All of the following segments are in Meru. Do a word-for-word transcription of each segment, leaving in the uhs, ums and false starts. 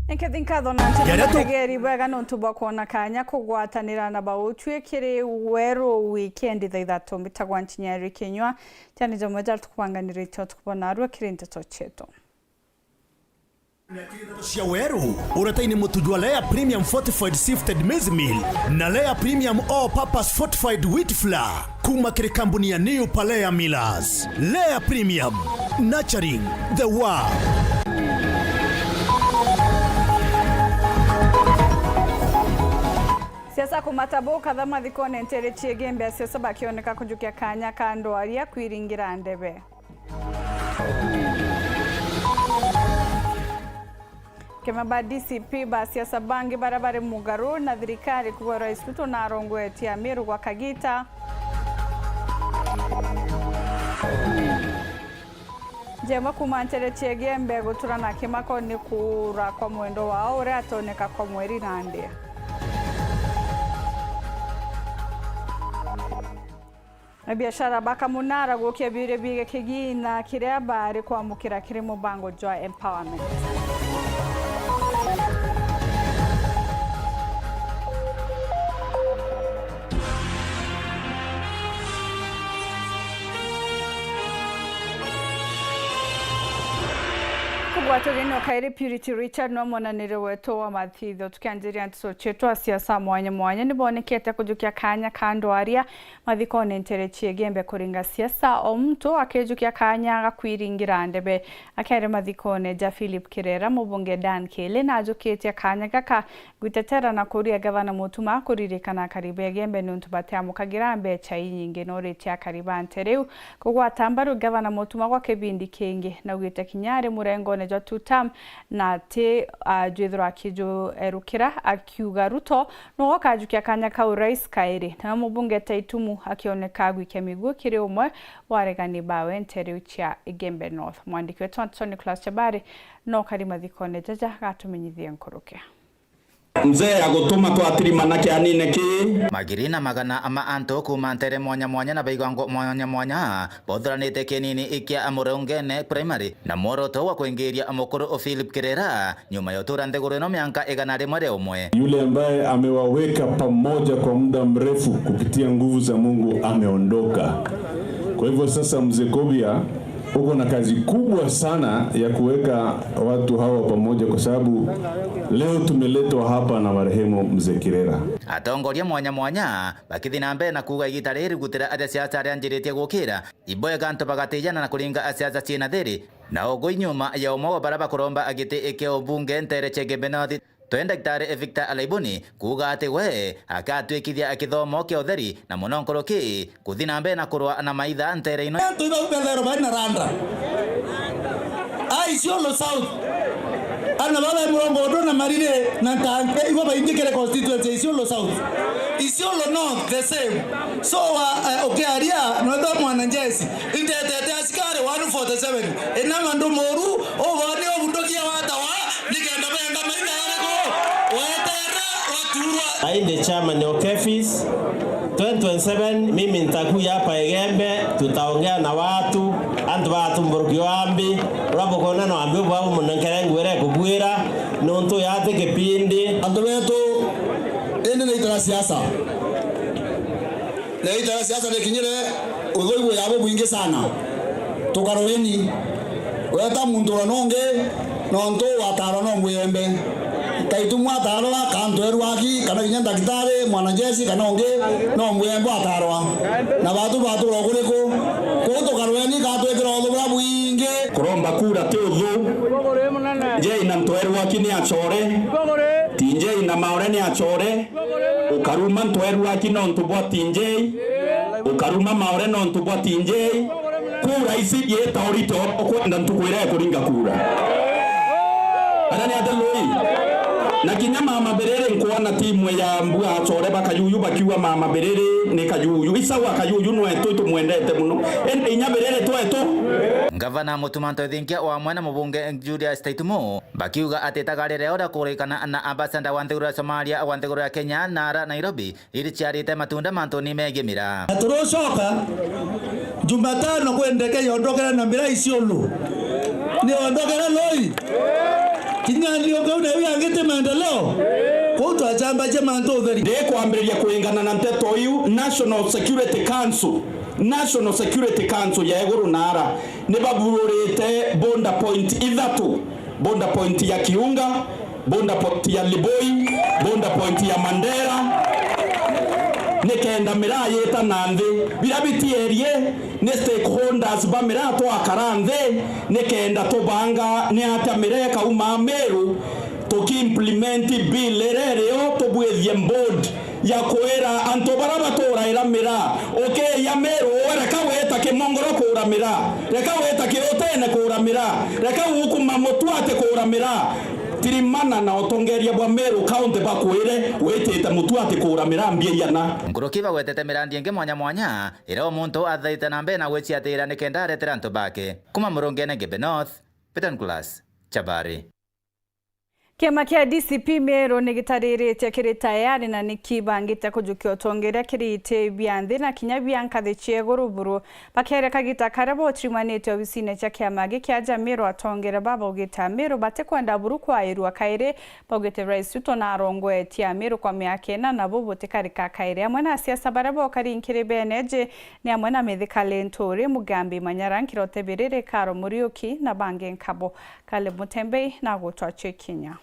Nkethi nkatho na ntutegeri bwega nontu bwa kwona kanya kugwatanira na bauchwi kiri weru wikendi thaa ithatu. Mbitagwa Nchinya Eric Kinyua. Jani jamwe jari tukubanganiritie tukubona arua kiri nteto cietu. Cia weru, uretaini mutu jwa Lea Premium Fortified Sifted Maize Meal na Lea Premium All Purpose Fortified Wheat Flour kuma kiri kambuni ya New Palea Millers. Lea Premium, nurturing the world. Siasa kumata bo katha mathikone ntere ciege mbea siasa bakioneka kujukia kanya ka ndwaria kwiringira ndebe. Kema ba D C P ba siasa bangi baria bari mugaru na thirikari kuuga Rais Ruto narongwetie Amiru gwa kagita. Njema kuma ntere ciege mbea gutura na kimako ni kuura kwa mwendo wao uria atoneka kwa mweri nandi. Abiashara ba Kamunara gukia biuria biige kigina kiria bari kwamukira kiri mubango jwa empowerment. Kugwatwa thina kairi Purity Richard no mwananire wetu wa mathitho. Tukianjiria nteto cietu, a siasa mwanya mwanya nibonekete kujukia kanya ka ndwaria mathikone ntere ciege mbea kuringa siasa, o muntu akijukia kanya ga kwiringira ndebe. Akiaria mathikone ja Philip Kirera, mubunge Dan Kili najukitie kanya gaka gwitetera na kuria gavana Mutuma kuririkana akari ba Igembe nontu batiamukagira mbecha inyingi. Noritie akari ba ntere iu kugwata mbaru gavana Mutuma gwa kibindi kingi, naugite kinya ari murengone jwa two term na ati ajwithirwa akijuerukira, akiuga Ruto nowe ukajukia kanya kau rais kairi. Nawe mubunge Taitumu akioneka gwikia miguu kiri umwe wa aregani bawe ntere iu cia Igembe North. Mwandiki wetu Anthony Nicholas Chabari no kari mathikone jaja gatumenyithie nkuruki. Mzee agutuma twatirimana kianine kii. Magiri na magana ma antu kuuma ntere mwanya mwanya na baigwa ngo mwanya mwanya bothuranite kinini kia Murungene Primary na mworoto wa kwingiria mukuru Philip Kirera nyuma ya utura nthiguru ino mianka igana rimwe ria umwe. Yule ambaye amewaweka pamoja kwa muda mrefu kupitia nguvu za Mungu ameondoka. Kwa hivyo sasa, Mzee Kobia, uko na kazi kubwa sana ya kuweka watu hawa pamoja, kwa sababu leo tumeletwa hapa na marehemu Mzee Kirera. Atongoria mwanya mwanya bakithi na mbere na kuuga igita riri gutira aria siasa aria anjiritie gukira, ibwega antu bagatijana na kuringa siasa ciina thiri. Na ugu nyuma ya umwe wa baria bakuromba giti kia ubunge ntere cia Igembe North, twe Daktari Victor Alaibuni kuuga ati we akatwikithia kithomo kia utheri na muno nkuruki kuthi na mbere na kurwa na maitha ntere ino. Antu ibau bethairwa bari na randa. A Isiolo South, ana baba mirongo ndo na Marire na Ntange ibo baingi kiri constituency ya Isiolo South. Isiolo North the same. So wa, eh, ukiaria nwetwa mwana njesi, intetete asikari one forty-seven. Ina mandu moru, uboni ubundukia watawa, nikenda benda maitha yariku, weterera waturwa. I am the chairman of KEPHIS. Twenty twenty-seven, mimi nitakuja hapa Igembe, tutaongea na watu, antu batumburuki wambi, urabukona na wambi bwa umuntu nkere ngwire kubwira, nontu yati kipindi. Antu betu, indi ni itara siasa. Na itara siasa rikinyire, uthuibu yabo bwingi sana. Tukarweni. Weta muntu ura nongi, nontu watarwa no mwiyembe. Kaitu mwatarwa, kana ntwerwaki, kana kinya ndagitari, mwanajeshi, kana ungi, no mwiyembe atarwa. Na batu batura kuriku? Kuu tukarweni, katwikira uthu bura bwingi. Kuromba kura ti uthu. Njei na ntwerwaki ni achore. Tinjei na maore ni achore. Ukaruma ntwerwaki nontu bwa tinjei. Ukaruma maore nontu bwa tinjei. Kura ici iita urito ukwenda ntuku iria ikuringa kura. Kana ni atia lui? Na kinya mama Biriri nkwona timu ya mbua achore ba Kayuyu bakiuga mama Biriri ni Kayuyu. Isawa Kayuyu nwetu tumwendete muno. Indi inya Biriri twetu. Ngavana Mutuma M'Ethingia wa mwena mubunge Julius Taitumu bakiuga ati itagaria riao ria kurikana na ambassador wa nthiguru ya Somalia wa nthiguru ya Kenya na ara Nairobi iriciarite matunda mantuni megii miraa. Na turucoka Jumatano kwendeke yondokere na miraa Isiolo. Ni yondokere lui. Kinya ndio kau na yangite maendeleo. Kuu twacambagia mantu utheri. Ndikwambiriria kuringana na nteto iu, National Security Council, National Security Council ya iguru naara, ni babururite border point ithatu, border point ya Kiunga, border point ya Liboi, border point ya Mandera, nikenda miraa yita na nthi. Biria bitierie ni stakeholders ba miraa twakara nthi, nikenda tubanga ni atia miraa ikauma Meru, tuki implement bill iria irio, tubwithie board ya kwira antu baria baturaira miraa, ukiria Meru, we reka gwita Kimongoro kura miraa, reka gwita Kiutene kura miraa, reka gukuma Mutuati kura miraa. Tirimana na utongeria bwa Meru County bakwire witite Mutuati kura miraa mbia iana. Nkuruki bagwetete mirandi ingi mwanya mwanya iria o muntu athaite na mbere na gwiciatira nikenda aretera antu bake. Kuma Murungene Ngembe North, Peter Nicholas Chabari. Kiama kia D C P Meru ni gitariritie kiri tayari na ni kibangite kujukia utongeria kiri iti bia nthi na kinya bia nkathi cia iguru buru. Bakiaria kagita karia botirimanite obisine cia kiama giki, aja Meru atongeria babaugite Ameru batikwenda buru kwairua kairi, baugite Rais Ruto narongoetie Ameru kwa miaka ina na bu butikarika kairi. Amwe na asiasa baria bokari nkiri beneji ni amwe na Mithika Linturi, Mugambi Manyara, Nkirote Biriri, Karo Muriuki na bangi nkabo. Caleb Mutembei nagutwachia ikinya.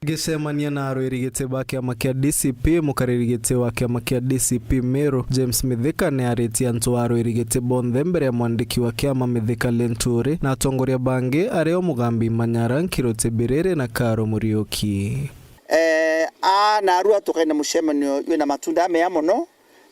Agicemania na arwiri giti ba kiama kia D C P, mukariri giti wa kiama kia D C P Meru, James Mithika, ni aritie antu a arwiri giti bonthe mbere ya mwandiki wa kiama Mithika Linturi na atongoria bangi, ario Mugambi Manyara, Nkiruti Biriri na Karo Muriuki. Eh, a narua tukaina mucemanio wina matunda mea mono.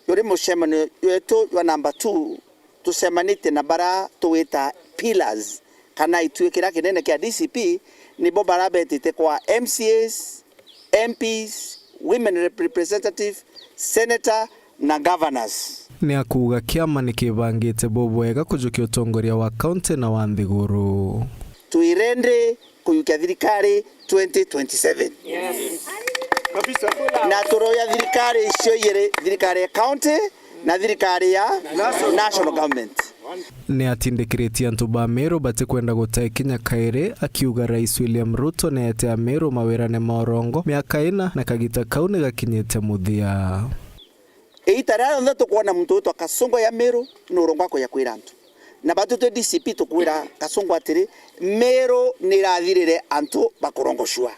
Juri mucemanio jwetu jwa namba two, tucemanitie na bara tugwita pillars kana itui kiria kinene kia D C P, nibo bara betite kwa M C As, M Ps, women rep-, representative, senator na governors. Ni akuuga kiama ni kibangite bubwega kujukia utongoria wa kaunti na wa nthiguru. Twi ready kuyukia thirikari twenty twenty-seven. Yes. Kabisa. Na turoya thirikari icio igiri, thirikari ya county na thirikari ya national government. Ni atindikiritie antu ba Meru batikwenda guta ikinya kairi, akiuga Rais William Ruto ni eete Ameru mawirane ma urongo miaka ina na kagita kau ni gakinyite muthia. Iita riria rionthe tukwona muntu witwa Kasongo ya Meru, ni urongo akuja kwira antu. Na batu twi D C P tukwira Kasongo atiri, Meru ni irathirire antu bakurongocua.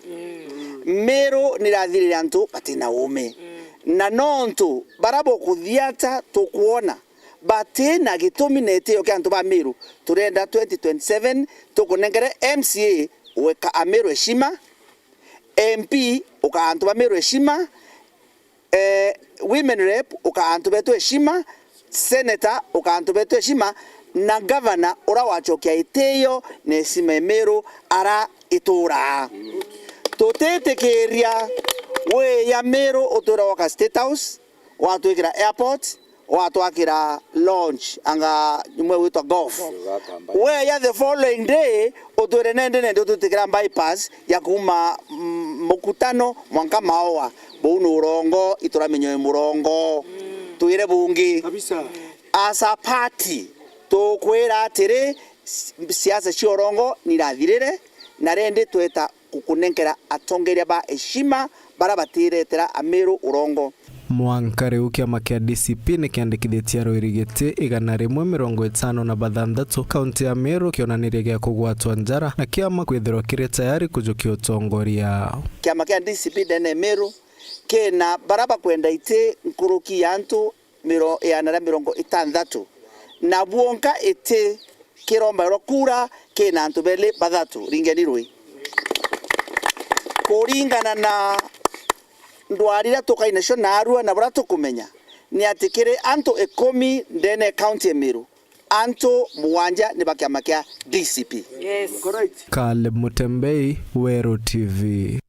Meru ni irathirire antu batina uume. Na nontu bara bukuthiata tukwona batina gitumi na itio kia antu ba Meru, turenda twenty twenty-seven tukunengere M C A weka Ameru heshima, M P uka antu ba Meru heshima, eh, women rep uka antu betu heshima, senator uka antu betu heshima, na governor ura wachokia itio na heshima ya Meru ara ituraa. Tutitikiria wiya Meru utwira waka State House, watwikira airport, watwakira launch, anga nyumwe witwa golf. Weya the following day, utwire nende nende utwitikira bypass ya kuma, mm, Mukutano mwanka Maoa. Buu ni urongo, ituramenya uyu murongo. Twire bungi. Kabisa. As a party, tukwira atiri, s-, siasa cia urongo nirathirire, na rendi tweta gukunenkera atongeria ba heshima bara batiretera Ameru urongo. Mwanka riu kiama kia D C P ni kiandikithitie arwiri giti igana rimwe mirongo itano na bathanthatu kaunti ya Meru kionaniria gia kugwatwa njara na kiama kwithirwa kiri tayari kujukia utongoria. Kiama kia D C P ndene Meru kina bara bakwenda iti nkuruki ya antu miro-, igana ria mirongo itanthatu, na bwonka iti kirombairwa kura kina antu beli bathatu. Ringeni rui. Kuringana na ndwari iria tukai nacio narua na buria tukumenya, ni ati kiri antu ikumi ndene ya kaunti ya Meru, antu mugwanja ni ba kiama kia D C P. Yes. Caleb Mutembei, Weru T V.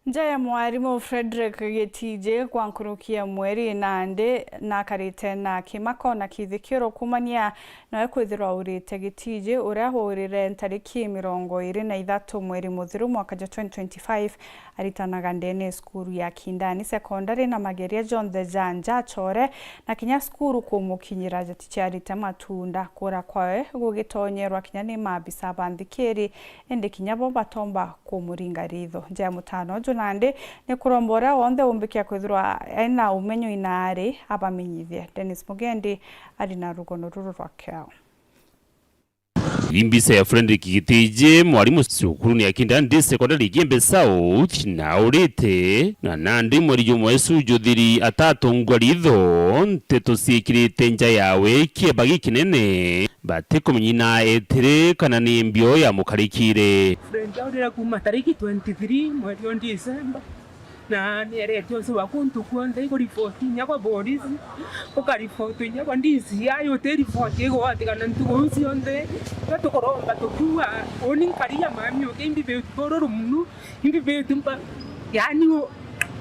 Nja ya mwarimu Frederick Gitiji kwa nkuruki ya mweri nandi nakarite na kimako na kithikiuro kumania nawe kwithirwa urite Gitiji uria waurire ntariki mirongo iri na ithatu mweri muthiru mwaka jwa twenty twenty-five aritanaga ndene ya cukuru ya Kindani Secondary na mageria jonthe ja nja achore na kinya cukuru kumukinyira jaticiarite matunda. Kura kwawe gugitonyerwa kinya ni maabisa ba nthikiri indi kinya bo batomba kumuringa ritho. Nja ya mutano uju nandi ni kuromba uria wonthe umbikia kwithirwa ena umenyo inaari abamenyithie. Dennis Mugendi ari na rugono ruru rwa kiao. Imbisa ya Frederick Gitiji, mwarimu cukuruni ya Kindandi Secondary Igembe South, na urite na nandi mweri jumwe cu juthiri atatongwa ritho, nteto ciikirite nja yawe kieba gikinene. Batikumenya na etire kana ni mbio ya mukarikire. Friend aurire kuma tariki twenty-three mweri o December, na ni ereti onse wa kuntu kuonthe ikuripoti inya kwa borisi, ukaripoti inya kwa D C I, utiripoti igwatikana ntuku iu cionthe. Twe tukuromba tukiuga, uni nkari ya mami uke imbi bitu bururu munu, imbi bitu mba, yani u-,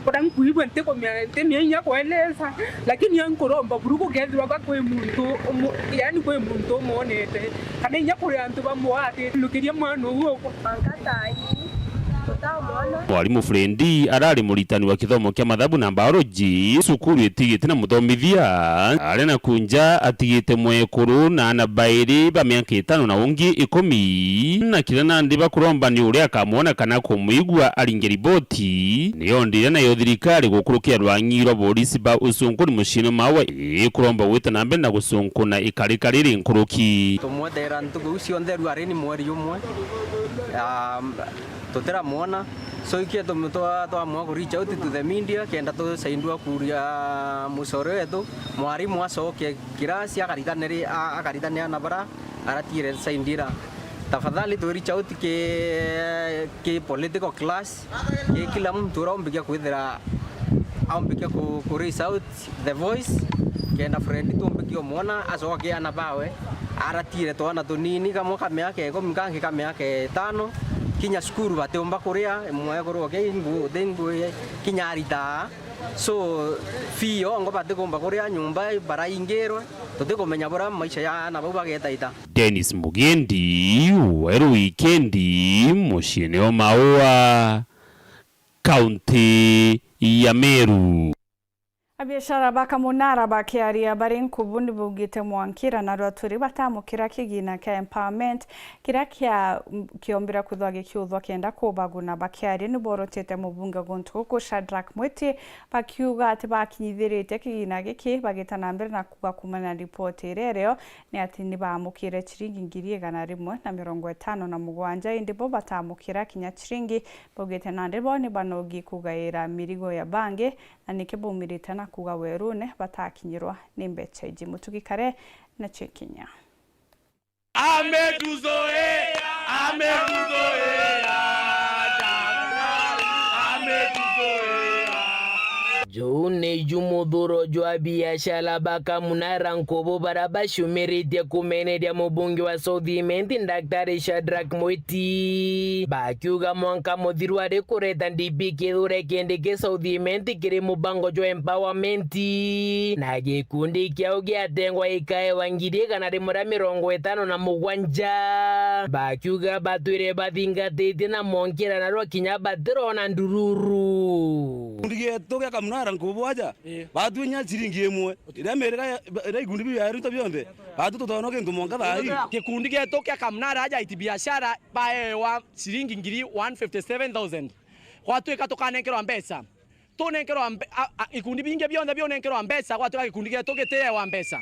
Kuria nkwigua ntikumia, ntimia inya kueleza, lakini ankuromba buru gukethirwa ka kwi muntu umu-, yani kwi muntu umwonete, kana inya kuri antu bamwati, nukiria mwana uu ukwa. Ankatai, tutamwona. Mwarimu Frendi arari muritani wa kithomo kia mathabu na biology, cukuru itigite na muthomithia, aria na kunja atigite mwekuru na ana bairi ba miaka itano na ungi ikumi, na kiria nandi bakuromba ni uria akamwona kana kumwigua aringe riboti. Niyo ndira nayo thirikari gukurukia rwang'i rwa borisi ba ucunkuni muciini mawe ikuromba gwita na mbere na gucunkuna ikarika riri nkuruki. Tumwetera ntuku iu cionthe rua rini mweri umwe, um, tutiramwona. So, ikio tumi-, twa-, twamua ku reach out to the media kenda tusaindua kuria mucore wetu, mwarimu acoke kirasi akaritane ri-, a-, akaritane ana bara aratiire saindira. Tafadhali tu reach out ki, ki political class, ki kila muntu uria umbikia kwithira aumbikia ku, ku raise out the voice, kenda Frendi tumbikia umwona acoke ana bawe aratiire twana tunini, kamwe ka miaka ikumi, kangi ka miaka itano, kinya cukuru batiumba kuria, mwekuru oke ingu, thingu, kinya aritaa. So, fee yongo batikumba kuria, nyumba baraingirwe, tutikumenya buria maisha ya ana bau bagetaita. Dennis Mugendi, Weru Wikendi, muciini o Maua, kaunti ya Meru. Abiashara ba Kamunara bakiaria bari nkubu ni baugite mwankira na rwaturi batamukira kigina kia empowerment kiria kia, kiombira kwithwa gikiuthwa kenda kubaguna. Bakiaria ni borotete mubunge guntu guku Shadrack Mwiti, bakiuga ati bakinyithiritie kigina giki bagita na mbere na kuuga kumana na ripoti iria irio ni ati ni baamukire ciringi ngiri igana rimwe na mirongo itano na mugwanja, indi bo batamukira kinya ciringi. Baugite nandi bo ni banogi kugaira mirigo ya bangi, na niki baumirite na kuuga werune batakinyirwa ni mbecha iji. Mutugi Kare na Chikinya. Ametuzoea, ametuzoea, ametuzoea. Juu niju muthuro jwa biashara ba Kamunara nkubu bara bacumiritie kumeneria mubunge wa South Imenti, Daktari Shadrack Mwiti, bakiuga mwanka muthiru ari kureta D P kithure kindi ki South Imenti kiri mubango jwa empowerment, na gikundi kiao giatengwa ikaewa ngiri igana rimwe ria mirongo itano na mugwanja. Bakiuga batwire bathingatitie na monkira narua kinya batirona ndururu. Gikundi gietu gia Kamunara nkubu aja, ii, batwinya ciringi imwe, iria mirira ya, iria ikundi biu biaruta bionthe, batu tutono kintu mwanka thaa ii. Gikundi gietu kia Kamunara aja iti biashara baewa ciringi ngiri one fifty seven thousand. Gwatwika tukanenkerwa mbeca. Tunenkerwa mbe-, a, a, ikundi bingi bionthe biunenkerwa mbeca, gwatuika gikundi gietu gitiewa mbeca.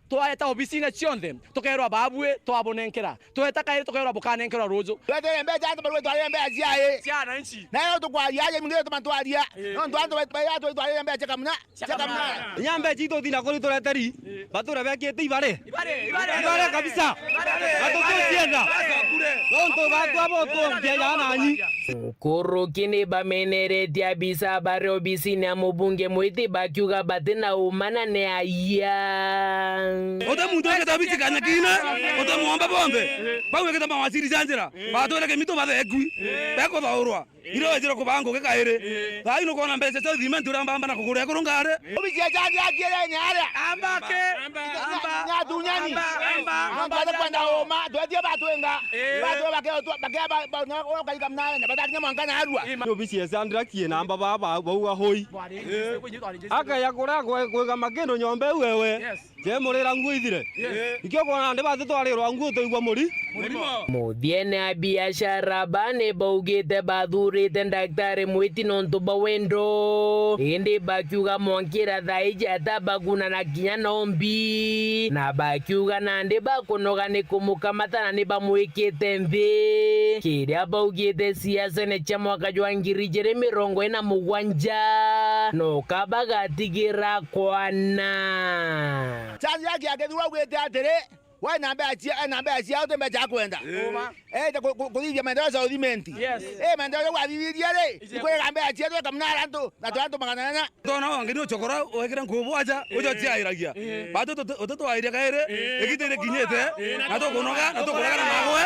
Twaeta obisine cionthe, tukerwa babui twabunenkera. Tweta kairi tukerwa bukanenkerwa ruju. Twetere mbeca antu barue twarire mbeca ciae. Cia wananchi. Nayo tukwaria aje mingi tuma twaria. Ii. Nontu antu baitu baria twarire mbeca kamuna. Cia kamuna. Nya mbeca itu thina kuri tureteri. Ii. Batura bekite ibare. Ibare, ibare. Ibare kabisa. Ibare. Batu tucienda. Ibare. Nontu batu abo tuongia ya nanyi. Nkuruki ni bameneretie abisa bari obisini ya mubunge Mwiti bakiuga bati na uma na ni aia. Uti muntu ugita obici kanyakine, uti mwomba bonthe. Bau igita mawaziri ja njira, batwire Kimitu bathekui, bekuthaurwa. Ira wejire kubanga ugi kairi. Thaa ii nukwona mbeca cia uthimenti uria mbamba na kugura ekuru ngari. Ubici ya jandi akiere nyare. Amba ke. Amba. Nya tunyani. Amba. Amba. Amba. Amba. Kwenda uma, twetie batwenga. Eh. Batwe bake, bake, ba, ba, na, ukaika mnare, na batakinya mwanka na arua. Ni obici ya Sandra kie namba baba, bauga hoi. Akaya kuria kwe-, kwega makindo nyomba iu ewe. Yes. Je murira nguo ithire. Yes. Ikio kwona ndi batitwarirwa nguo tuigua muri. Murimo. Muthiene a biashara ba ni baugite bathurite Daktari Mwiti nontu bwa wendo. Indi bakiuga mwankira thaa iji ata baguna na kinya nombi. Na bakiuga nandi bakunoga ni kumukamata na ni bamwikite nthi. Kiria baugite siasene cia mwaka jwa ngiri ijiri mirongo ina mugwanja, no kabagatigira kwana. Charles Yaki akethirwa augite atiri, we na mbeca cia, na mbeca ciao ti mbeca akwenda. Uma. Eete ku-, ku-, kuthithia maendeleo ya uthimenti. Yes. Eh, maendeleo jau athithia ri, ikwega mbeca cia tweka mnara antu, na twa antu magana ana. Tona wangi ni ucokora wekire nkubu aja, ujo ciairagia. Eh. Batu utu-, ututwairia kairi, eh, igita irikinyite, eh, na tukunoga, na tukuregana nagwe.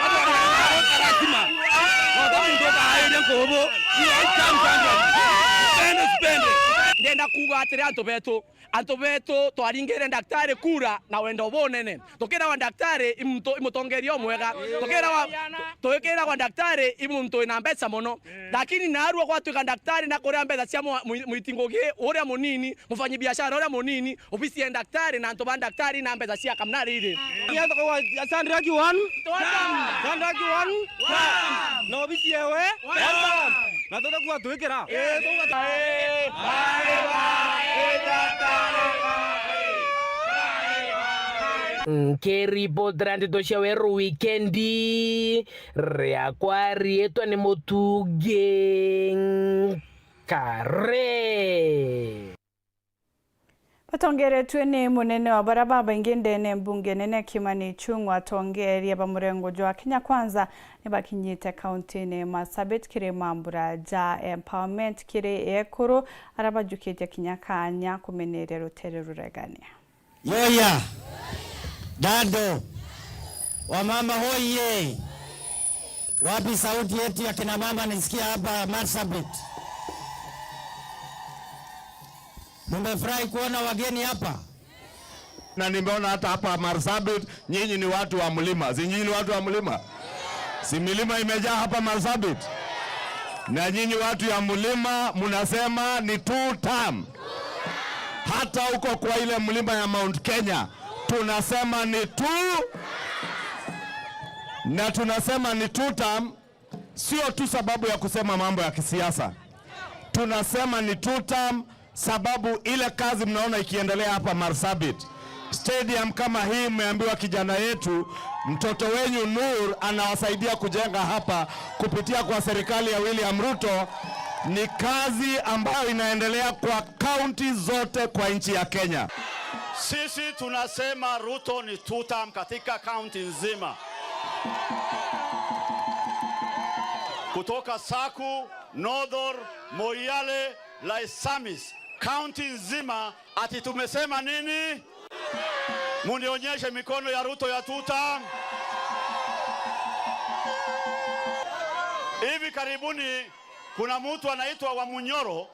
Atwariria nagwe karatima. No ta muntu ukairia nkubu. Spende, spende. Ndenda kuuga atiri antu betu, antu betu twaringire ndaktari kura na wendo bunene. Tukirawa ndaktari i muntu, i mutongeria umwega. Tukirawa, tukirawa ndaktari i muntu wina mbeca mono. Lakini naarua gwatuika ndaktari na kuria mbeca cia mwa-, mwi-, mwiti ngugi uria munini, mufanyi biashara uria munini, obisi ya ndaktari na antu ba ndaktari na mbeca cia kamnari iri. Ni antu kwa Sandra Kiwan. Sandra Kiwan. Na obisi yewe. Na tutakua twikira. Nkiripotera ndeto cia weru wikendi, riakwa riitwa ni Mutungi Nkare. Batongeretue ni munene wa baria babaingi ndene mbunge nene Kimani Ichung'wa, atongeria ba murengo jwa Kenya Kwanza ni bakinyite kauntine Marsabit kiri mambura ja empowerment kiri ekuru aria bajukitie kinya kanya kumeneria rutere ruregania. Yoya. Dado. Wamama hoye. Wapi sauti yetu ya kina mama nisikia hapa Marsabit? Mumefurahi kuona wageni hapa? Na nimeona hata hapa Marsabit, nyinyi ni watu wa mlima. Si nyinyi ni watu wa mlima? Si milima imejaa hapa Marsabit? Na nyinyi watu ya mlima, mnasema ni two term. Hata huko kwa ile mlima ya Mount Kenya, tunasema ni two. Na tunasema ni two term, sio tu sababu ya kusema mambo ya kisiasa. Tunasema ni two term sababu ile kazi mnaona ikiendelea hapa Marsabit. Stadium kama hii mmeambiwa kijana yetu, mtoto wenyu Nur anawasaidia kujenga hapa kupitia kwa serikali ya William Ruto. Ni kazi ambayo inaendelea kwa kaunti zote kwa nchi ya Kenya. Sisi tunasema Ruto ni two term katika kaunti nzima. Kutoka Saku, Northor, Moyale, Laisamis, kaunti nzima, ati tumesema nini? Munionyeshe mikono ya Ruto ya two term. Hivi karibuni kuna mtu anaitwa Wamunyoro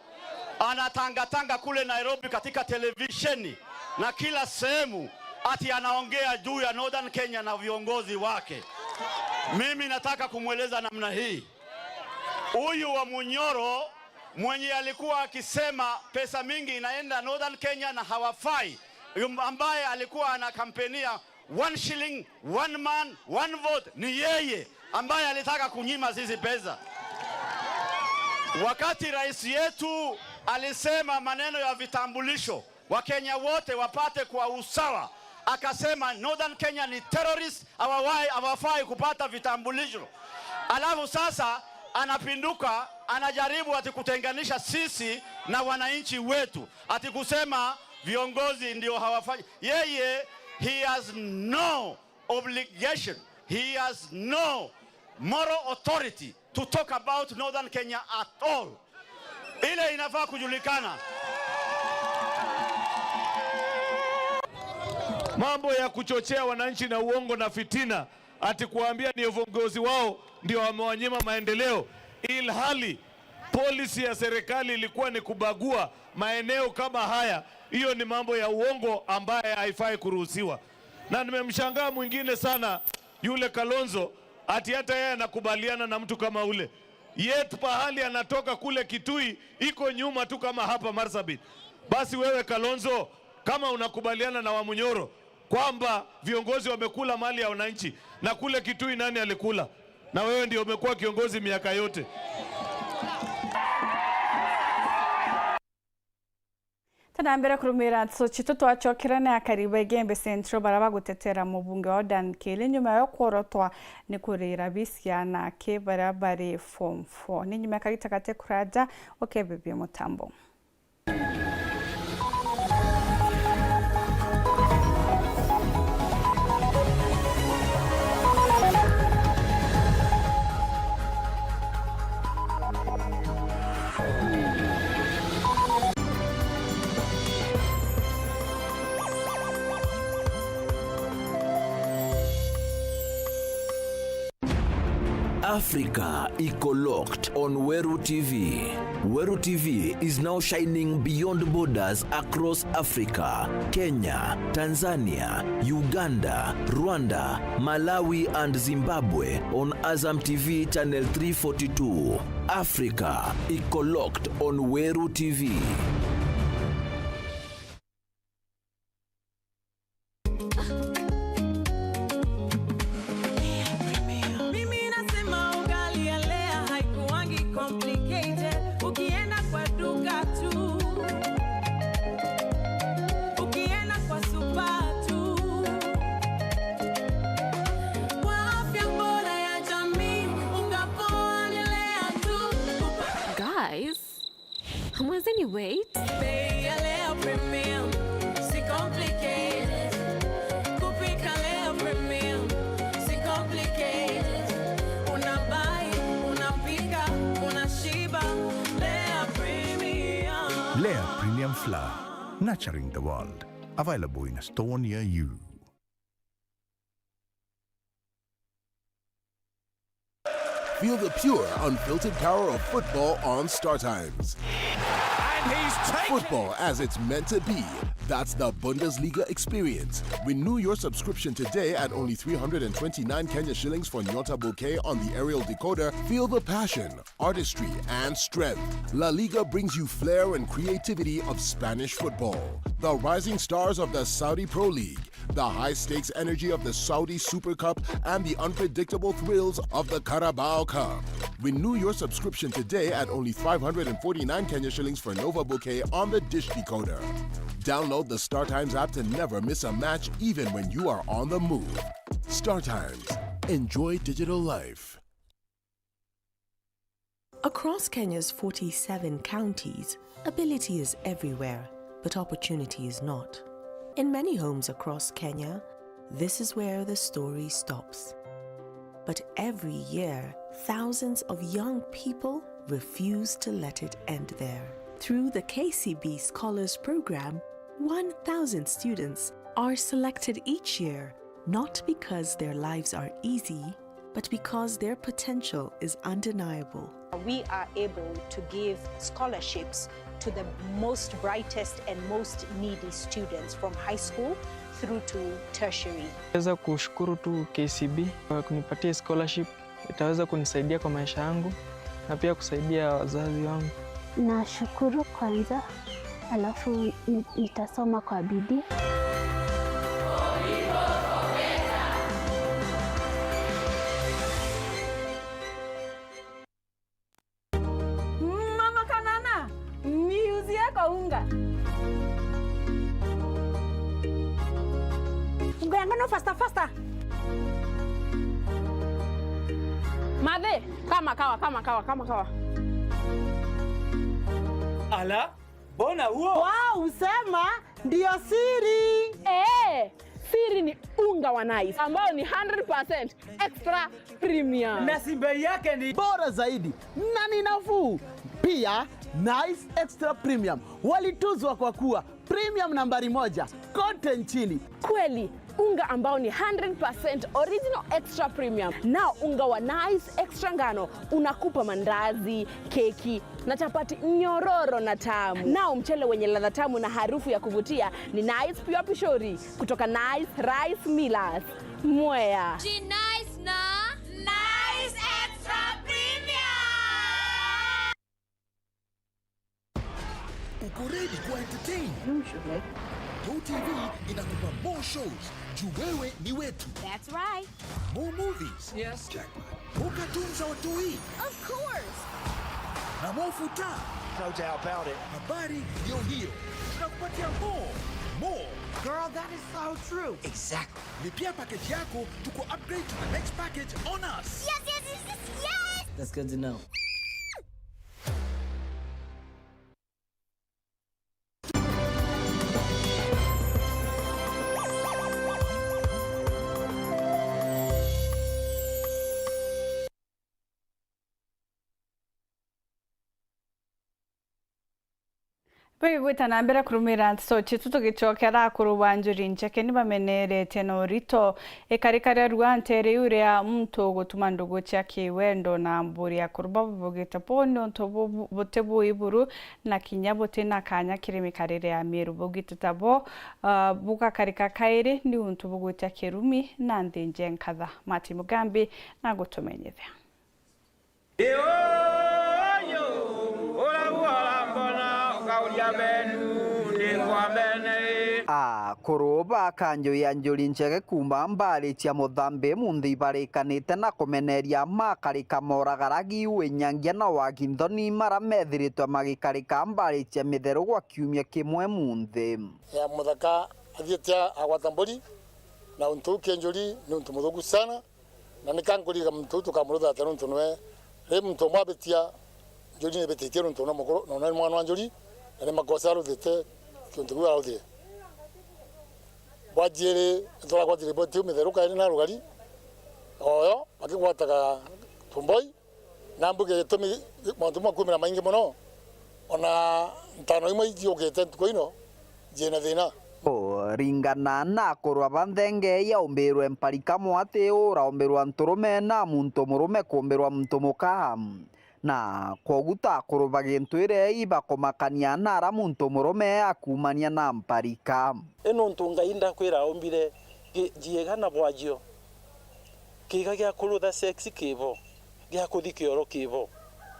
anatangatanga kule Nairobi katika televisheni na kila sehemu ati anaongea juu ya Northern Kenya na viongozi wake. Mimi nataka kumweleza namna hii. Huyu Wamunyoro mwenye alikuwa akisema pesa mingi inaenda Northern Kenya na hawafai, yum-, ambaye alikuwa anakampenia one shilling, one man, one vote, ni yeye ambaye alitaka kunyima sisi pesa. Wakati rais yetu alisema maneno ya vitambulisho, Wakenya wote wapate kwa usawa, akasema Northern Kenya ni terrorist, hawawai-, hawafai kupata vitambulisho. Alafu sasa anapinduka, anajaribu ati kutenganisha sisi na wananchi wetu, ati kusema viongozi ndio hawafanyi. Yeye, he has no obligation, he has no moral authority to talk about Northern Kenya at all. Ile inafaa kujulikana. Mambo ya kuchochea wananchi na uongo na fitina, ati kuambia ni viongozi wao ndio wamewanyima maendeleo, ilhali policy ya serikali ilikuwa ni kubagua maeneo kama haya. Hiyo ni mambo ya uongo ambaye haifai kuruhusiwa. Na nimemshangaa mwingine sana, yule Kalonzo, ati hata yeye anakubaliana na mtu kama ule. Yet pahali anatoka kule Kitui iko nyuma tu kama hapa Marsabit. Basi wewe Kalonzo, kama unakubaliana na Wamunyoro kwamba viongozi wamekula mali ya wananchi, na kule Kitui nani alikula? Na wewe ndio umekuwa kiongozi miaka yote. Tena mbere kurumira nteto citu, twacokere ni akari ba Igembe Central baria bagutetera mubunge wao Dan Kili nyuma yo kworotwa ni kurira bisi anake baria bari form four. Ni nyuma ya kagita gati kuraja, ukebebia mutambo. Africa iko locked on Weru T V. Weru T V is now shining beyond borders across Africa. Kenya, Tanzania, Uganda, Rwanda, Malawi and Zimbabwe on Azam T V channel three forty-two. Africa iko locked on Weru T V. Mimi nasema ugali ya Lea haikuwangi complicated. Ukienda kwa duka tu, ukienda kwa supa tu, kwa afya bora ya jamii, unga poa ni Lea tu. Guys, hamwezeni wait? Bei ya Lea Premium, si complicated. Kupika Lea Premium, si complicated. Una buy, unapika, unashiba. Lea Premium. Lea Premium Flour, nurturing the world. Available in a store near you. Feel the pure, unfiltered power of football on Star Times. And he's taken Football as it's meant to be. That's the Bundesliga experience. Renew your subscription today at only three hundred and twenty-nine Kenya shillings for Nyota Bouquet on the aerial decoder. Feel the passion, artistry, and strength. La Liga brings you flair and creativity of Spanish football. The rising stars of the Saudi Pro League, the high-stakes energy of the Saudi Super Cup, and the unpredictable thrills of the Carabao Cup. Renew your subscription today at only five hundred and forty-nine Kenya shillings for Nova Bouquet on the dish decoder. Download the StarTimes app to never miss a match, even when you are on the move. StarTimes. Enjoy digital life. Across Kenya's forty-seven counties, ability is everywhere, but opportunity is not. In many homes across Kenya, this is where the story stops. But every year, thousands of young people refuse to let it end there. Through the K C B Scholars Program, one thousand students are selected each year, not because their lives are easy, but because their potential is undeniable. We are able to give scholarships to the most brightest and most needy students from high school through to tertiary. Naweza kushukuru tu K C B kwa kunipatia scholarship, itaweza kunisaidia kwa maisha yangu na pia kusaidia wazazi wangu. Nashukuru kwanza, alafu ni-, nitasoma kwa bidii. Mama Kanana, niuzie kaunga. Unga ya ngano faster, faster. Mathe, kama kawa, kama kawa, kama kawa. Ala, mbona huo? Wow, usema ndio siri. Eh, Siri ni unga wa Nice ambao ni hundred percent extra premium. Na si bei yake ni bora zaidi na ni nafuu. Pia, Nice Extra Premium walituzwa kwa kuwa premium nambari moja kote nchini. Kweli, unga ambao ni hundred percent original extra premium. Nao unga wa Nice Extra Ngano unakupa mandazi, keki na chapati nyororo na tamu. Nao mchele wenye ladha tamu na harufu ya kuvutia ni Nice Pure Pishori kutoka Nice Rice Millers, Mwea. Ji Nice na Nice Extra Premium. Uko ready ku entertain? Usually. Go T V inakupa more shows. Juu wewe ni wetu. That's right. More movies. Yes. Jackpot. More cartoons za watoi. Of course. Na more futa. No doubt about it. Habari ndio hiyo. Tunakupatia more. More. Girl, that is so true. Exactly. Lipia package yako, tuku upgrade to the next package on us. Yes, yes, yes, yes, yes. That's good to know. Bagigwita na mbere kurumira nteto cietu, tugicokera akuru ba Njuri Ncheke ni bameneretie na urito ikarika ria rua ntere iu ria muntu gutuma ndugu cia kiwendo na mburi. Akuru baba baugite buu ni untu bu-, buti bui buru na kinya buti na kanya kiri mikarire ya Miru. Baugite tabo, ah, bugakarika kairi ni untu bugwitia kirumi na nthi nje nkatha. Martin Mugambi na gutumenyithia. Ii uyu uria urambona ukauria benu, ni kwa bene. Akuru ba kanju ya Njuri Ncheke kuuma mbari cia Muthambi munthi ibarikanite na kumeneria makarika moragara gi winyangia na waginthoni mara methiritwe magikarika mbari cia mitheru gwa kiumia kimwe munthi. Ya muthaka athiite agwata mburi, na untu uu ki Njuri ni untu muthuku sana. Na nika nkuriga muntu uu tukamurutha atia, nontu nwe ri muntu umwe abitia, Njuri ni ibititie nontu ni mukuru, na ni mwana wa Njuri, na ni makosa aruthite kiuntu kiu araruthire. Bwa jiiri, niturakwatire riboti iu mitheru kairi na rugari, oyo bakigwataga tumboi, na mbuge gitumi mauntu mau makumira maingi mono. Ona ntano imwe ijiukite ntuku ino, jiina thina. Kuringana na akorwa ba nthenge yaumbirwe mparika mwati uraumbirwa nturume na muntu murume kuumbirwa muntu muka. Na kwogu ta akorwa ba gintu iria ibakomakania na ara muntu murume akumania na mparika. I nontu Ngai ndakwira aumbire gi-, jiega na bwajio. Kiiga gia kurutha sex kibo, gia kuthi kioro kibo.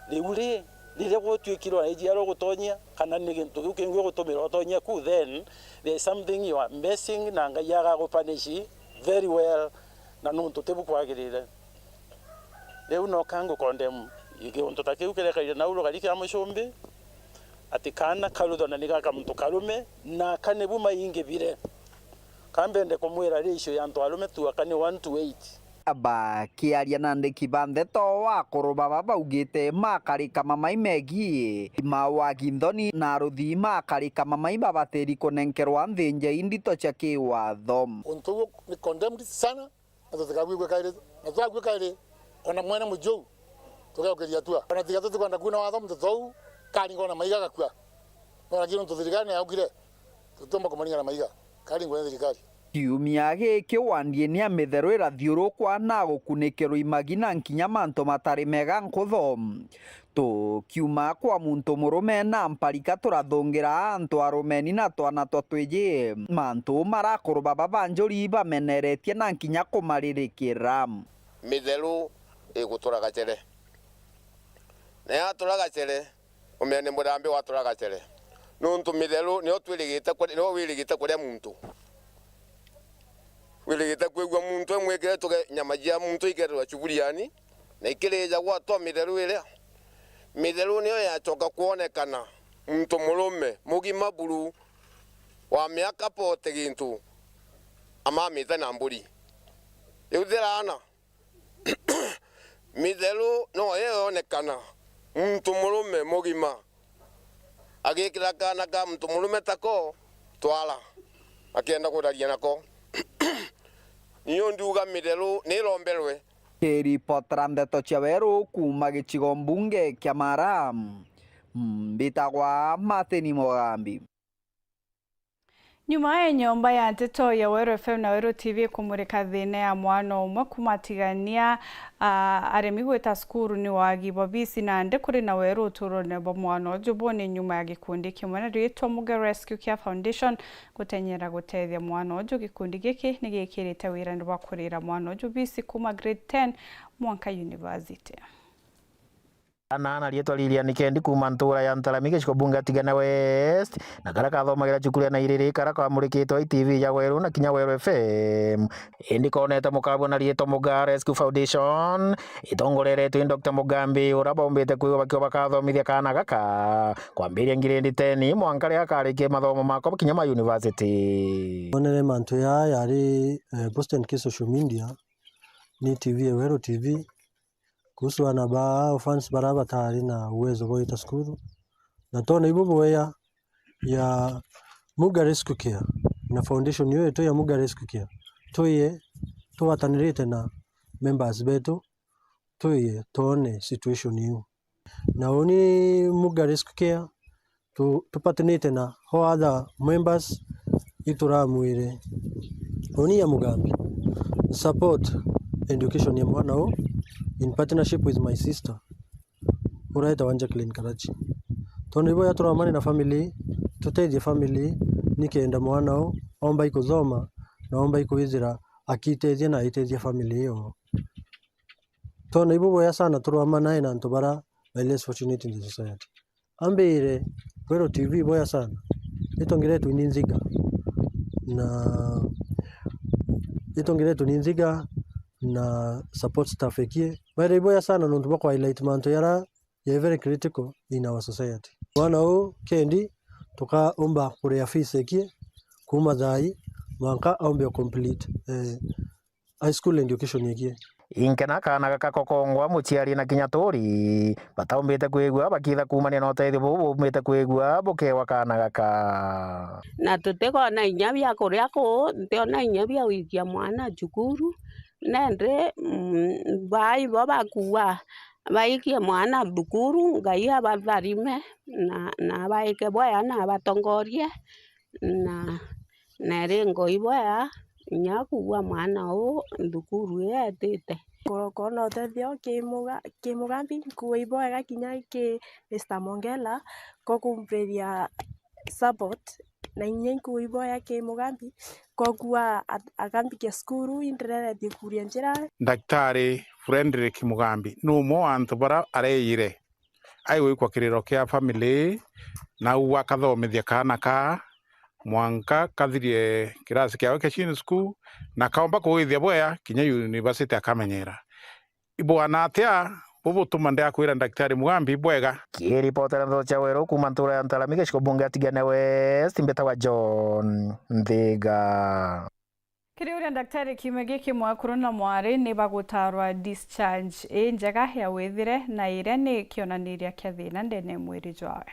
Riu ri, riria gwatuikirwe na ijiara ugutonyia, kana ni gintu kiu kingi ugutumira utonyia ku, then there is something you are missing, na Ngai agagupunish very well, na nontu tibu kwagirire. Riu no ka ngu condemn giuntu ta kiu kirekaire nau rugari kia mucumbi, ati kaana karuthwa na ni gaka muntu karume, na aka nibu maingibire. Ka mbende kumwira ratio ya antu arume tu aka ni one to eight. Bakiaria na andiki ba ndeto, akuru baba baugite makarika mamai megii ma wagi nthoni na aruthi makarika mamai babatiri kunenkerwa nthi nja indito cia kiwatho. Untu uu ni condemned sana, na tutikagwigua kairi, na twagwigua kairi, ona mwene muji uu tugeukiria atua. Ona tiga tutikwenda kuuna watho, muntu tou karingwa na maiga agakua. No lakini untu thirikari niyaukire, tutiumba kumuringa na maiga, karingwa ni thirikari. Kiumia giki wandi ni ya mitheru irathiurukwa na gukunikirwa imagi na nkinya mantu matari mega nkutho. Tukiuma kwa muntu murume na mparika turathungira antu arumeni na twana twa twiji. Mantu marakuru baba ba njuri bameneretie na nkinya kumaririkira. Mitheru igutura gacere. Na yatura gacere, umea ni murambi watura gacere. Nuntu mitheru niyo twirigite kuri-, niyo wirigite kuria muntu. Wirigite kwigua muntu emwikire tuge nyama cia muntu ikererwa chuburiani, na ikirija gwatwa mitheru iria. Mitheru niyo yacoka kwonekana muntu murume mugima buru wa miaka pote gintu amamite na mburi. Riu thiraana, mitheru no iyo yonekana muntu murume mugima agikira kaana ka muntu murume tako twara, akenda kuraria nako. Niyo ndiuga mireru niromberwe. Kiripotera ndeto cia weru kuuma gicigo mbunge kia Mara, mbitagwa Martin Mugambi. Nyuma ya nyomba ya nteto ya Weru F M na Weru T V kumurika thina ya mwana umwe kumatigania, a, aremi gwita cukuru ni wagi bwa bisi, nandi kuri na weru uturone bwa mwana uju buni nyuma ya gikundi kimwe na ritwa Muga Rescue Care Foundation gutenyera gutethia mwana uju. Gikundi giki ni gikirite wirani bwa kurira mwana uju bisi kuma grade ten mwanka university. Ana na riitwa Lilian Kendi kuuma ntuura ya Ntarami, gicigo bunge ya Tigania West, na karia kathomagira cukuru ya Nairiri, karia kamurikitwe i T V ya Weru na kinya Weru F M. Indi koonete mukabua na riitwa Muga Rescue Foundation, itongoreretwe ni Doctor Mugambi, uria baumbite kwigua bakio bakathomithia kaana gaka kwambiria ngiredi ten mwanka riria gakarikia mathomo mako kinya ma university. Onere mantu jaa yari, eh, posted ki social media ni T V ya Weru T V, kuhusu aana ba orphans baria bataari na uwezo bwa gwita cukuru, na twona ibu bwea ya Muga Rescue Care na foundation iu yetu ya Muga Rescue Care, twiye tugwatanirite na members betu, twiye twone situation iu. Na uni Muga Rescue Care tu-, tupatanite na all other members, ituramwire uni ya Mugambi support education ya mwana u in partnership with my sister uraitagwa Jacqueline Karachi. Tondu ibo yaturamane na family, tutethie family nikenda mwana u omba ikuthoma na omba ikwithira akitethia na aitethia family iyo. Tondu ibo boya sana turuamana na antu bara are less fortunate in the society. Ambire Weru T V boya sana. Itongeretwe ni Nziga na itongeretwe ni Nziga na support staff ekie. Baire iboya sana nontu bwa ku highlight mantu yara ya very critical in our society. Mwana u kendi tukaumba kuria fees ekie kuma thai mwanka aumbe o complete, eh, high school education ekie. Inkena kaana gaka kokongwa muciari na kinya turi bataumbite kwigua bakitha kuumania na utethio buu buumite kwigua bukewa kaana gaka. Na tutikona inya bia kuria kuu, ntiona inya bia gwikia mwana cukuru, nendi, mm, bai bo bakua baikie mwana thukuru, Ngai abatharime na, na abaike bwega na abatongorie. Na, na iri ngoi bwea inya kuua mwana uu nthukuru ii etite. Koro-, korona utethio ki muga-, ki mugambi, nkuua ibwega kinya ki Mister Mongela, ko kumpiria support, na inya nkuua ibwega ki mugambi, kokua a-, akambikia cukuru, indereretie kuria njira. Daktari Fredrick Mugambi ni umwe wa antu bara areeyire aigwikwa kiriro kia family, na uu akathomithia kaana kaa mwanka kathirie kirasi kiao kia senior school, na kaomba kugwithia bwea kinya university akamenyera. Ibwana atia bubutuma ndiakwira Daktari Mugambi bwega? Kiripotera ndeto cia Weru kuuma ntuura ya Ntarami, gicigo bunge ya Tigania West, mbitagwa John Nthiga. Kiri uria daktari, kiumia giki mwekuru na mwari ni bagutaarwa discharge injega ya withire na iria ni kionaniria kia thina ndene ya mwiri jwawe.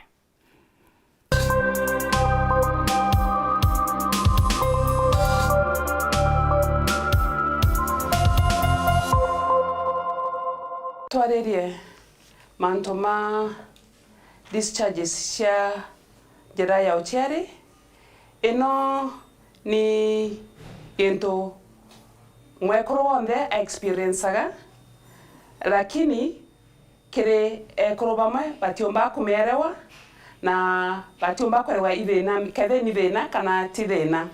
Twaririe mantu ma discharges cia njira ya uciari. Ino ni gintu mwekuru wonthe a experiencaga, lakini kiri ekuru bamwe batiumbaga kumielewa na batiumba kuelewa i thina, kethira ni thina kana ti thina.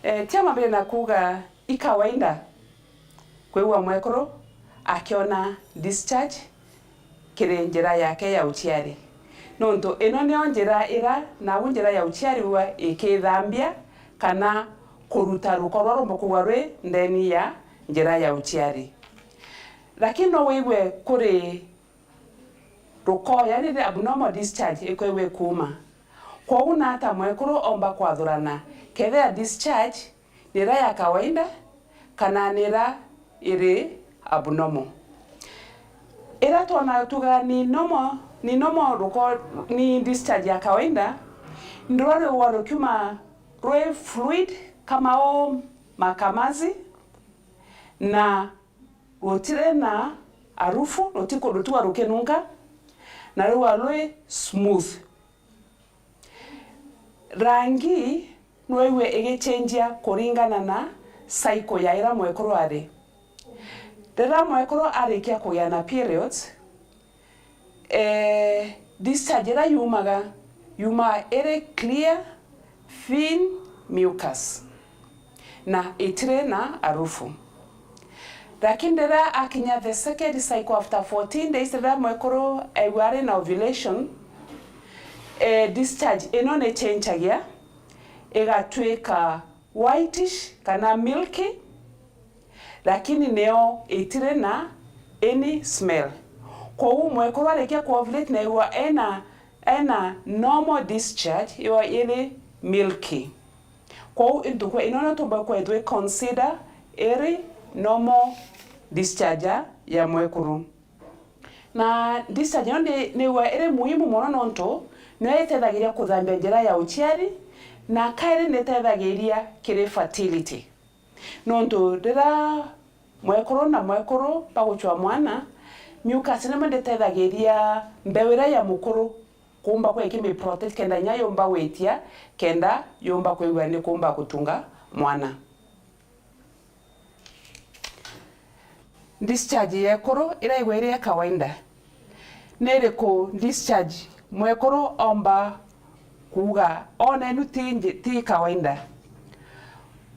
Eh, tia mambire na kuuga i kawaida kwigua mwekuru akiona discharge kiri njira yake ya uciari, nontu ino niyo njira ira, nau njira ya uciari wa ikithambia kana kuruta ruko ruria rumbukugwa rwi ndeni ya njira ya uciari. Lakini no wigue kuri ruko, yani the abnormal discharge ikwigua ikuuma. Kwogu nata mwekuru omba kwathurana kethira discharge ni ira ya kawaida kana ni ira iri abnormal? Ira twona tuga ni normal, ni normal ruko, ni discharge ya kawaida, ni ruria rwigua rukiuma rwi fluid kama uu makamazi, na rutiri na arufu, rutiku-, rutigwa rukinunka, na rugwa rwi smooth. Rangi nwaigue igichenjia kuringana na cycle ya ira mwekuru ari. Rira mwekuru arikia kugia na periods, eh, discharge ira yumaga, yumaga iri clear, thin mucus, na itiri na arufu. Lakini rira akinya the second cycle after fourteen days, rira mwekuru aigua ari na ovulation, eh, discharge ino ni changeagia, igatuika whitish kana milky, lakini nio itiri na any smell. Kwou mwekuru arikia ku ovulate na aigua ena, ena normal discharge, yo iri milky. Kwou intukwa ino nio tumba kwithwa consider iri normal discharge ya mwekuru. Na discharge ino ni, niwa iri muhimu mono nontu nio itethagiria kuthambia njira ya uciari, na kairi ni itethagiria kiri fertility. Nontu rira mwekuru na mwekuru bagucwa mwana, mucus nimo nditethagiria mbeu iria ya mukuru kuumba kwa ikimi protect kenda inya yumba gwitia, kenda yumba kwigua ni kuumba gutunga mwana. Discharge ya ekuru iraigwa iri ya kawaida. Ni iriku discharge mwekuru omba kuuga ona inu ti nji-, ti kawaida?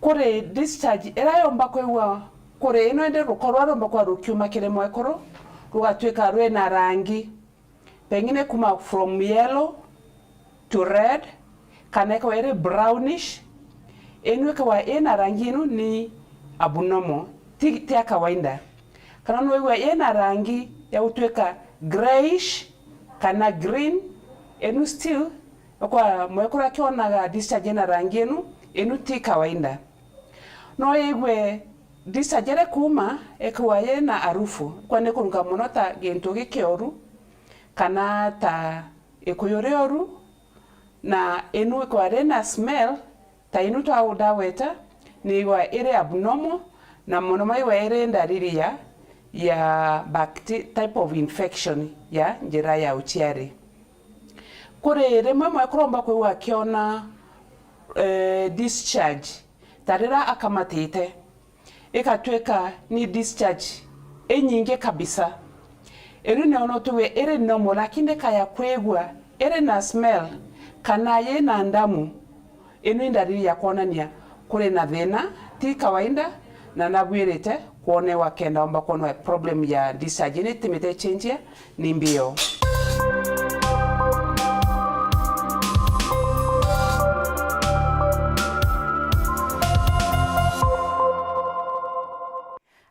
Kuri discharge ira yomba kwigua kuri ino indi ruko ruria rumba kwa rukiuma kiri mwekuru, rugatuika rwina rangi. Pengine kuma from yellow to red, kana ikawa iri brownish, inu ikawa ina rangi inu ni abnormal, ti, ti ya kawaida. Kana nwigua ina rangi ya gutuika greyish kana green, inu still, kwa mwekuru akionaga discharge ina rangi inu, inu ti kawaida. No igwe discharge iri kuuma, ikawa ina arufu, kwa ni kurunga mono ta gintu gikioru, kana ta ikuyu rioru, na inu ikwari na smell ta inu twa-, ndagweta, ni igwa iri abnormal, na mono maigwa iri ndariri ya, ya bacte-, type of infection ya njira ya uciari. Kuri rimwe mwekuru omba kwigua akiona, eh, discharge ta rira akamatite, ikatuika ni discharge inyingi kabisa. Inu nio no tuge iri normal, lakini ndikaya kwigua iri na smell kana yina ndamu. Inu i ndariri ya kwonania kuri na thina ti kawaida, na nabwirite kwonewa kenda omba kwonwa problem ya discharge ni itimite ichenjia ni mbio.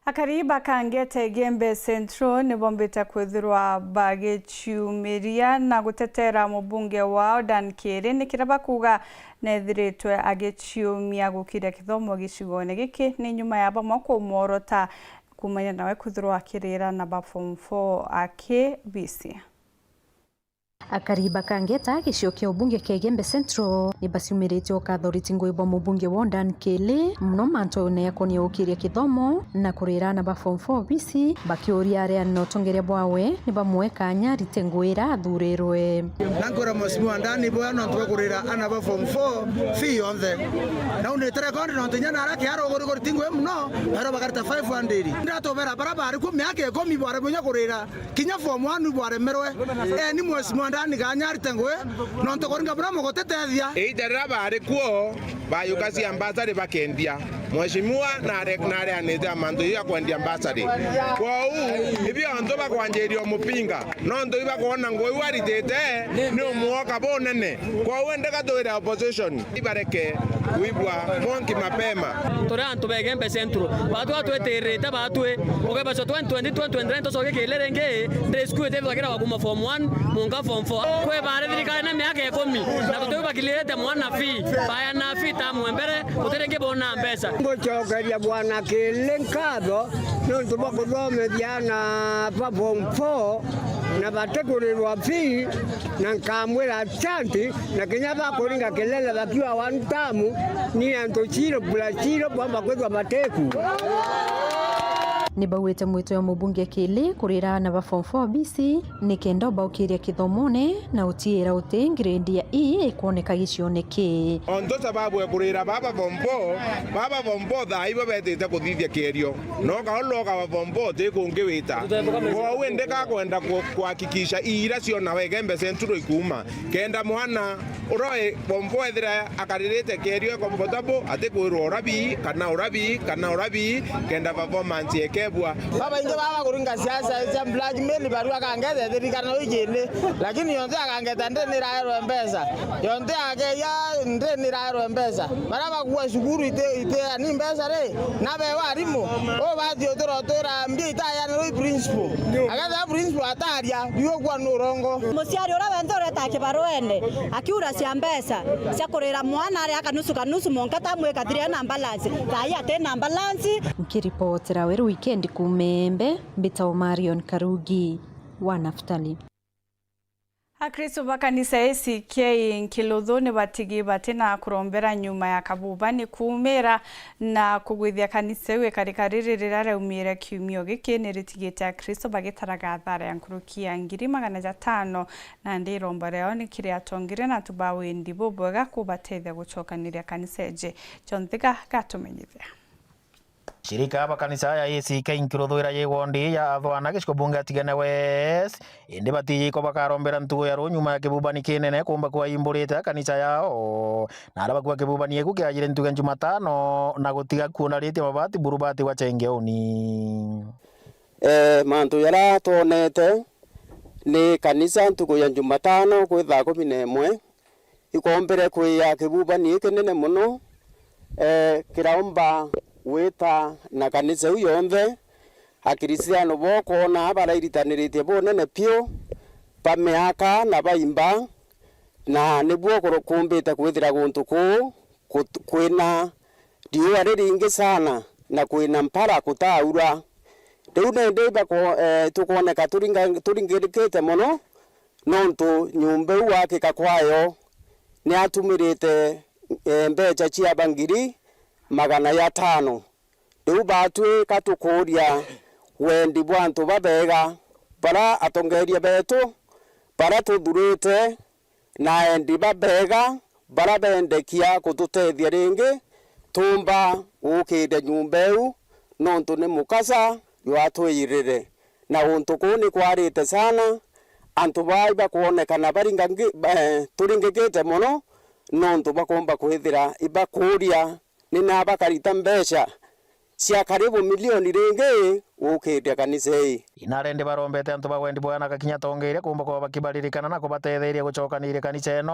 Akari ba Kangeta Igembe Central ni bombite kwithirwa bagiciumiria na gutetera mubunge wao Dan Kiiri, ni kiria bakuuga neethiritwe agiciumia gukiria kithomo gicigoone giki ni nyuma ya bamwe kumworota kuumania nawe kwithirwa akirira na ba form four aki Bisi. Akari ba Kangeta, gicigo kia ubunge kia Igembe Central, ni baciumirite ukatho riti ngugi bwa mubunge wao Dan Kiiri, mono mantu yakonie gukiria kithomo na kurira aana ba form four Bisi, bakiuria aria na utongeria bwawe ni bamwe kanya arite ngugi iria athurirwe. Na nkwira Mheshimiwa Dan, iboya nontu bwa kurira aana ba form four fee yonthe. Na unite rekondi nontu inya naria kiaro uguri guri ti ngugi mono, baria bakarita five hundred. Ndatubera baria bari ku miaka ikumi bware munya kurira kinya form one bwaremerwe. Eh, ni Mheshimiwa Dan kanya arite ngugi, nontu kuringa buria mugutitethia. Iita riria baari kuo, bayukacia mbasari bakendia. Mheshimiwa nare-, nareanite mantu ya kwendia mbasari. Kwou, ibiontu bakwanjiria umupinga, nontu ibakwona ngugi iu aritite ni umwoka bunene. Kwou, ende gatwire opposition. Ibareke kuibwa monki mapema. Turi antu ba Igembe Central. Batwi atwitirite batwi. Ugebacwa twenty twenty, twenty twenty-nine tucoke kile ringi, ndisku itithagirwa kuma form one, munka form four. Kwi bari thirikari na miaka ikumi, na tutiu bakilirite mwana fee. Baya na fee tamu mbere, gutiringi bona mbeca. Ngucokeria Bwana Kiiri nkatho niuntu bwa kuthomithia aana ba form four. Na batikurirwa fee, na nkamwira asante, na kinya bakuringa kelele bakiuga one term, ni antu zero plus zero bomba kwithwa batiku. Ni bauite mwito ya mubunge Kili kurira aana ba form four B C ni kenda ubaukiria kithomone na utiira uti grade ya E ikwoneka gicione ki. Onto sababu ya kurira baba form four, baba form four thaa ibo betite kuthithia kierio. No kaulu ukaba form four ti kungi wita. Kwou indi kakwenda ku-, kuhakikisha iira ciona wega mbeca nturo ikuuma. Kenda mwana uria wi form four ethira akaririte kierio e comfortable, atikwirwa urabi, kana urabi, kana urabi, kenda performance ekebua. Babaingi baba kuringa siasa cia blackmail, barua akangeta ithirikana wijini, lakini yonthe akangeta ndi niraerwe mbeca. Yonthe akeya ndi niraerwe mbeca. Baria bakua cukuru iti, iti ani mbeca ri, nabe warimu, ubati uturotwira mbia itayanirwe i principal. Akethira principal ataria, biugwa ni urongo. Muciari uria wenthe ureta kibaruene, akiura cia mbeca cia kurira mwana ari akanusu kanusu, mwanka tamwika thire na balance. Thaai ati na balance. Nkiripotera Weru Weekend kuuma Embe, mbitagwa Marion Karugi wa Naftali. Akristo ba kanisa A C K Nkiluthu ni batigi bati na kurombera nyuma ya kabubani kuumira na kugwithia kanisa iu ikarika riri riria riaumire kiumio giki ni ritigite Akristo bagitaraga athara ya nkuruki ya ngiri magana jatano, nandi iromba riao ni kiri atongeria na antu ba wendi bubwega kubatethia gucokaniria kanisa iji. John Thiga gatumenyithia. Shirika ba kanisa ya A C K Nkiruthu iria yi wondi ya Athwana gicigo bunge ya Tigania West, indi batiji iko bakarombera ntugo ya ruu nyuma ya kibubani kinene kumba kwaimburiite kanisa yao. Na aria bakua kibubani giku kiajire ntugo ya Jumatano na gutiga kuonaritie mabati buru bati gwa cengeuni. Eh, mantu jaria twonete ni kanisa ntuku ya Jumatano kwi thaa kumi na imwe, ikombere kwia kibubani gikinene mono, eh, kiraumba gwita na kanisa iu yonthe, Akristiano bokwona barairitaniritie bunene piu, ba miaka na baimba, na nibuo kuru-, kumbite kwithira guntu kuu kut-, kwina riua riringi sana na kwina mpara kutaura. Riu nindi bakwo-, eh, tukwoneka turinga-, turingirikite mono, nontu nyomba iu gwakika kwayo ni atumirite, eh, mbeca ciaba ngiri magana jatano. Riu batwi ka tukuuria wendi bwa antu babega, bara atongeeria betu, bara tuthurite, na endi babega, bara bendekia gututethia ringi, tuumba guukiria nyomba iu, nontu ni mukasa jwatwirire. Na guntu kuu ni kwarite sana, antu baa ibakwonekana baringangi-, eh, turingikite mono, nontu bakumba kwithira ibakuuria ni na bakarita mbeca cia karibu milioni ringi guukiria kanisa ii. Inarende barombete antu ba wendi bwega na gakinya tongeria kumba kwaba bakibaririkana na kubatetheria gucokaniria kanisa ino.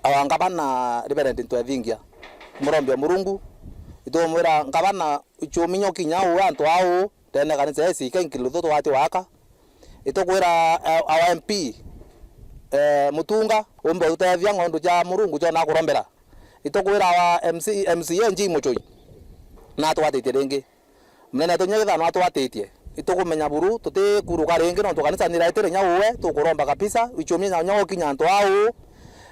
Awa ngabana Reverend Ntwethingia, murombi wa Murungu, itumwira ngabana ichumi nyo kinya uu antu au ndene kanisa ii A C K Nkiluthu twati waka. Itukwira, eh, our M P, eh, Mutunga, umbe utethia ng'ondu ja Murungu jona kurombera. Itukwira our M C, M C A Njii Muchoi, natwatitie ringi. Munene wetu nya kethira natwatitie, itukumenya buru, tutikuruka ringi, nontu kanisa niraitire nya uwe, tukuromba kabisa, ichumi nya, nya ukinya antu au,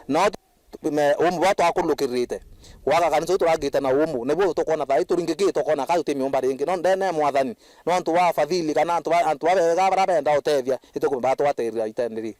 no tu-, me-, umu bwa twakurukiririte. Gwaka kanisa uu turangite na umu, nibuo tukwona thaa ii turingikite, tukona ka tuti miumba ringi. No ndene ya Mwathani, no antu ba fadhili, kana antu ba, antu babega bara benda utethia, itukumba batwatirira itene ri.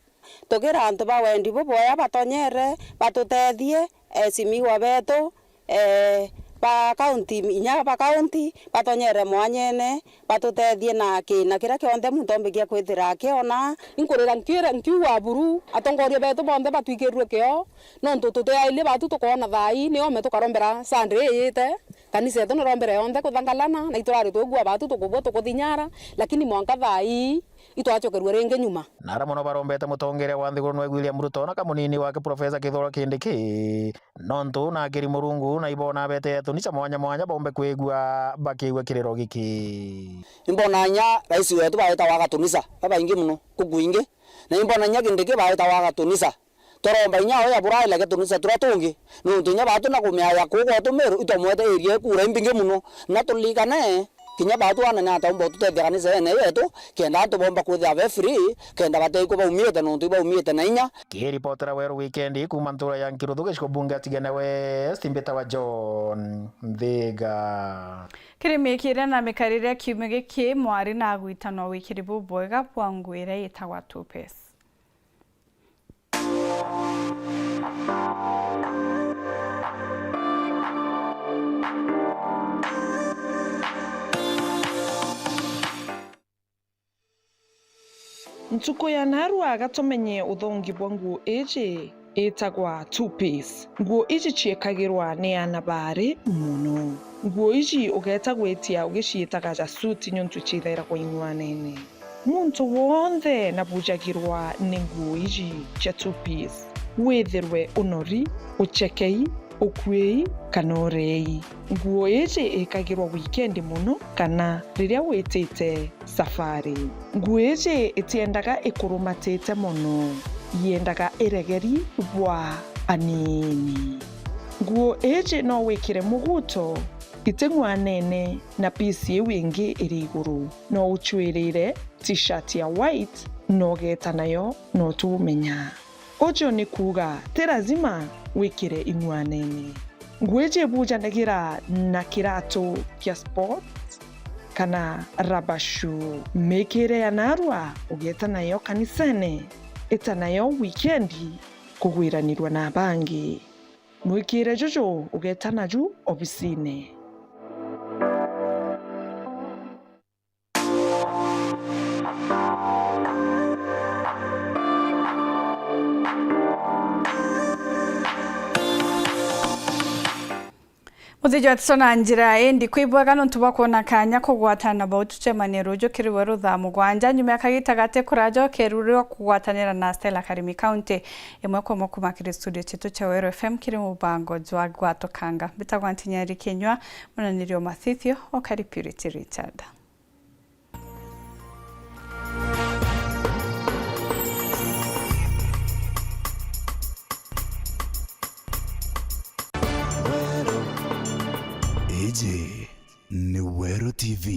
Tukira antu ba wendi bubwega batonyere, batutethie, esimiwa betu, eh, ba county, inya ba county, batonyere mwanyene, batutethie na kiina kiria kionthe muntu ombikia kwithira akiona. Inkurira nkiura, nkiuga buru, atongoria betu bonthe batwikirue kio, nontu tutiairie batu tukoona thaa ii, ni ome tukarombera Sunday iyite, kanisa yetu nirombere yonthe kuthangalana, na iturari twigua batu tukubua tukuthinyara, lakini mwanka thaa ii, itwacokerua ringi nyuma. Na aria mono barombete mutongeria wa nthiguru nwe William Ruto na kamunini wake Professor Kithure Kindiki, nontu na akiri Murungu na ibona abete atuni cia mwanya mwanya bombe kwigua bakiigua kiriro giki. Imbona inya rais wetu baetawa agatunisa babaingi mono kuku ingi, na imbona inya Kindiki baetawa agatunisa. Turomba inya oya buraila gatunisa turia tungi, nontu inya batu na kumea ya kuu gwetu Meru itwamwete area ikura imbingi mono, na tulilikane Kinya baatwana ni ataumba ututethia kaniseene yetu, kenda antu bomba kwithira be free, kenda bateikwa baumiite nontu ibaumite na inya. Kiripotera Weru Wikendi kuuma ntuura ya Nkiruthu, giciko bunge ya Tigania West, mbitawa John Nthiga. Kiri miikire na mikarire ya kiumia giki, mwari na agwita no wikiri bubwega bwa nguo iria yitagwa two piece. Ntuku ya naarua, ga tumenye uthongi bwa nguo iji itagwa two piece. Nguo iji ciekagirwa ni aana baari mono. Nguo iji ugeeta gwitia ugiciitaga ja suti niuntu ciithairagwa ing'uanene. Muntu wonthe nabujagirwa ni nguo iji cia two piece, withirwe unori, uchekei, ukuei, kana urei. Nguo iji ikagirwa wikendi mono kana riria witite safari. Nguo iji itiendaga ikurumatite mono, yendaga iregeri bwa anini. Nguo iji no wikire muguto iting'uanene na piece iu ingi iri iguru. No ucuirire t-shirt ya white na ugeeta nayo na utumenya. Uju ni kuuga ti lazima wikire ing'uanene. Nguo iji ibujanagira na kiratu kia sports kana rubber shoe. Miikire ya naarua ugeeta nayo kanisene, ita nayo wikendi kugwiranirua na bangi. Mwikire juju ugeeta naju obisine. Muthiji wa Tiso na njira indi kwibwega nontu bwa kwona kanya kugwatana na bau tucemanie ruju kiri Weru thaa mugwanja nyuma ya kagita gati kurajokeru rio kugwatanira na Stella Karimi County. Imwe kwa imwe kuma kiri studio cietu cia Weru F M kiri mubango jwa Gwatukanga. Mbitagwa Ntinyari Kinyua, munanirio mathithio, ukari Purity Richard. Iji ni Weru T V.